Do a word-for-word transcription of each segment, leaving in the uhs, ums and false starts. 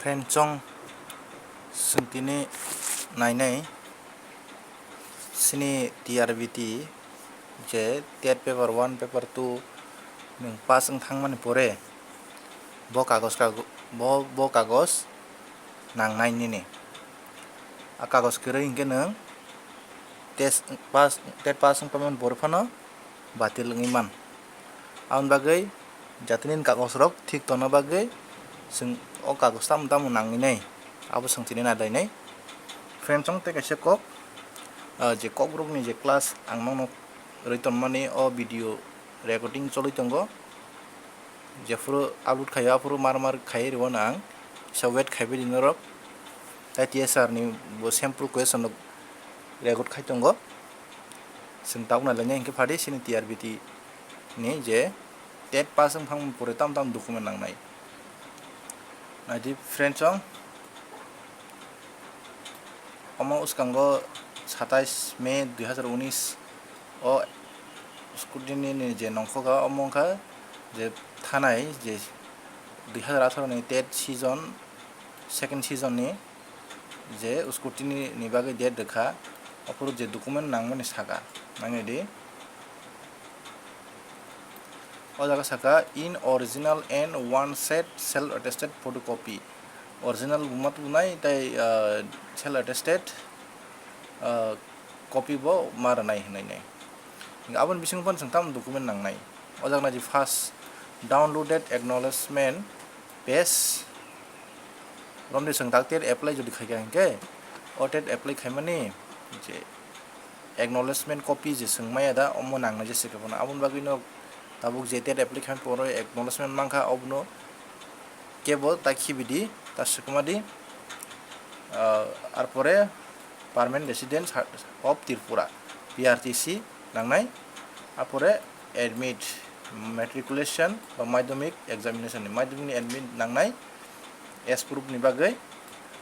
Friend chong, chwng tini nainai sini T R B T je tet paper one, paper two nwng pass wng thangmani pore bo kagos kago-, bo, bo kagos nangnai nini. A kagos kwrwi hinkhe nwng test pass, tet pass wng tongmani pore phano batil wngwi man. Aboni bagwi jatini kagosrok thik tongna bagwi chwng o kagos tamo tamo nangwi nai, abo chwng tini nailainai. Friend chong tei kaisa kok, ah, je kokrokni je class ang nokno rwi tonmani o video recording choli tongo. Jephuru upload khaio aphuru mar mar khaiwi rwo ang, kisa wait khaibai di norok. Tai T S R ni bo sample question rok record khai tongo. Chwng tabuk nailainai hinkhe phadi sini T R B T ni je tet pass wng phang pore tam tam document nangnai. Naidi friend chong, omo uskango satais May dui hazar unis o scrutiny ni je nongkhoka, omo wngkha je thanai je dui hazar atharo ni tet season, second season ni je scrutiny ni bagwi date rwkha, aphuru je document nangmani saka, nangni di. O jaga saka, "In original and one set self attested photocopy." Original bo ma tubunai, tai, ah, self attested, ah, copy bo ma rwnai hinwi nai. Aboni bisingo phano chwng tamo document nangnai. O jaga naidi first, downloaded acknowledgement page. Romdi chwng dak tet apply jodi khaikha hinkhe, o tet apply khaimani je acknowledgement copy je chwng maya da, omo nangnai jesa khe phano. Aboni bagwino tabuk je tet apply khaimani pore acknowledgement mankha, obono kebo ta khibi di, ta swkma di. Ah, arpore permanent resident of Tripura, P R T C nangnai. Arpore admit, matriculation ba madhyamik examination ni, madhyamik ni admit nangnai, age proof ni bagwi.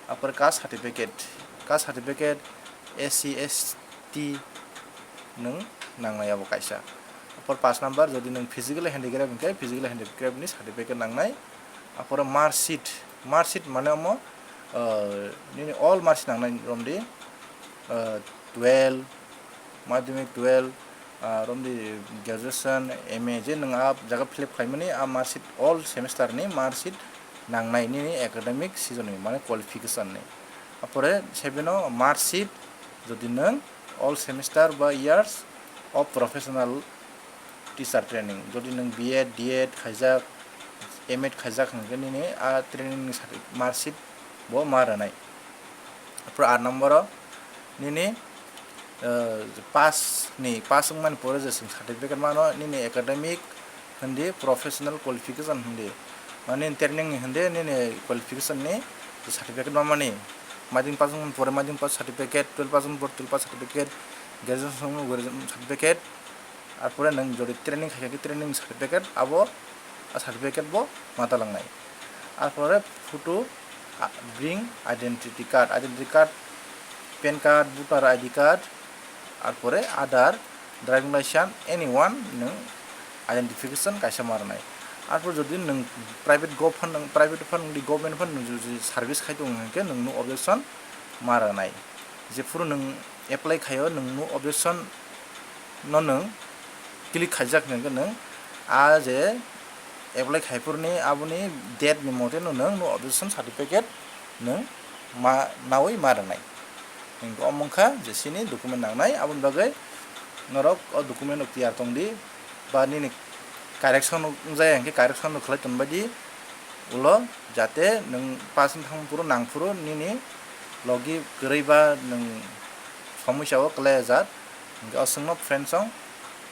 Arpore caste certificate, caste certificate, S C, S T nwng nangnai abo kaisa. Arpore paanch number, jodi nwng physical handicraft hinkhe physical handicraft ni certificate nangnai. Arpore mark sheet, mark sheet mane omo, ah, nini all mark sheet nangnai romdi, ah, twelve, madhyamik twelve, ah, romdi graduation, M A, je nwng a jaga fill up khlaimani, a mark sheet, all semester ni mark sheet nangnai nini academic season ni, mane qualification ni. Arpore seven o mark sheet, jodi nwng all semester ba years of professional teacher training, jodi nwng B Ed, D Ed khaijak, M Ed khaijak hinkhe nini a training ni certi-, mark sheet bo ma rwnai. Arpore aat number o nini, eh, pass ni, pass wngmani pore je chwng certificate mano, nini academic hindi, professional qualification hindi, mane nini training ni hindi, nini qualification ni certificate mamani, madhyamik pass wngmani pore madhyamik pass certificate, twelve pass wngmani pore twelve pass certificate, graduation wngmani graduation certificate, arpore nwng jodi training khaikha khe training certificate, abo a certificate bo ma talangnai. Arpore photo, ah, bring identity card, identity card, pan card, voter I D card, arpore Aadhaar, driving license, anyone nwng identification kaisa ma rwnai. Arpore jodi nwng private go phan, nwng private phan, nwng di government phan nwng jodi service khai tongo hinkhe nwng no objection ma rwnai. Jephuru nwng apply khaio, nwng no objection no nwng click khaijak hinkhe nwng a je apply khaiphuru ni aboni date ni mote no nwng no objection certificate nwng ma nawi ma rwnai. Hinkhe omo wngkha je sini document nangnai, aboni bagwi norok o document rok tiyar tongdi ba nini correction wngjaya hinkhe correction rok khlai tonbaidi ulo, jate nwng pass wng thang phuru nang phuru nini logi kwrwi ba nwng somosya o kwlai ajak. Hinkhe aswkno friend song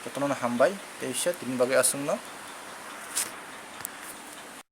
jotono hambai tei se tini bagwi aswkno.